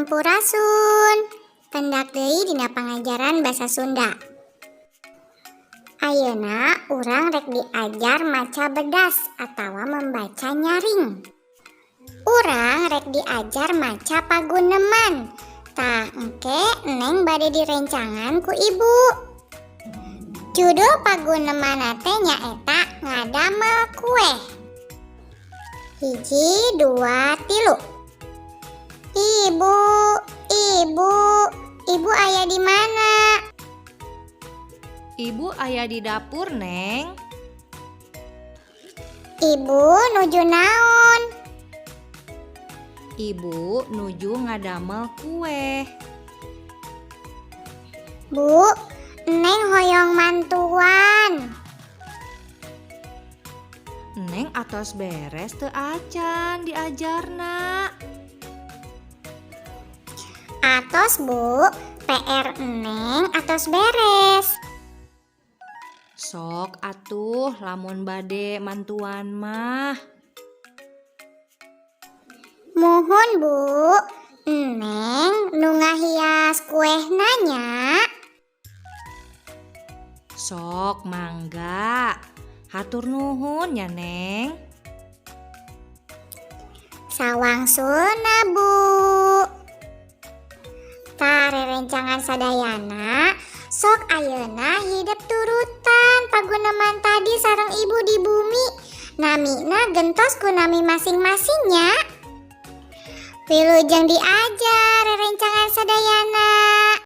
Sampurasun. Pendak deui dina pangajaran basa Sunda. Ayeuna urang rek diajar maca bedas atawa membaca nyaring. Urang rek diajar maca paguneman. Tah, engke Neng bade direncangan ku Ibu. Judul paguneman teh nyaeta ngadamel kue. Hiji, dua, tilu. Ibu, Ibu, Ibu aya di mana? Ibu aya di dapur, Neng. Ibu nuju naon? Ibu nuju ngadamel kue. Bu, Neng hoyong mantuan. Neng atos beres teu acan diajarna? Atos, Bu, PR Neng atos beres. Sok atuh lamun bade mantuan mah. Muhun, Bu, Neng nu ngahias kuehna nya. Sok, mangga. Hatur nuhun ya, Neng. Sawangsulna, Bu. Tah, rerencangan sadayana, sok ayeuna hidep turutan paguneman tadi sareng Ibu di bumi. Namina gentos ku nami masing-masing nya. Wilujeng diajar, rerencangan sadayana.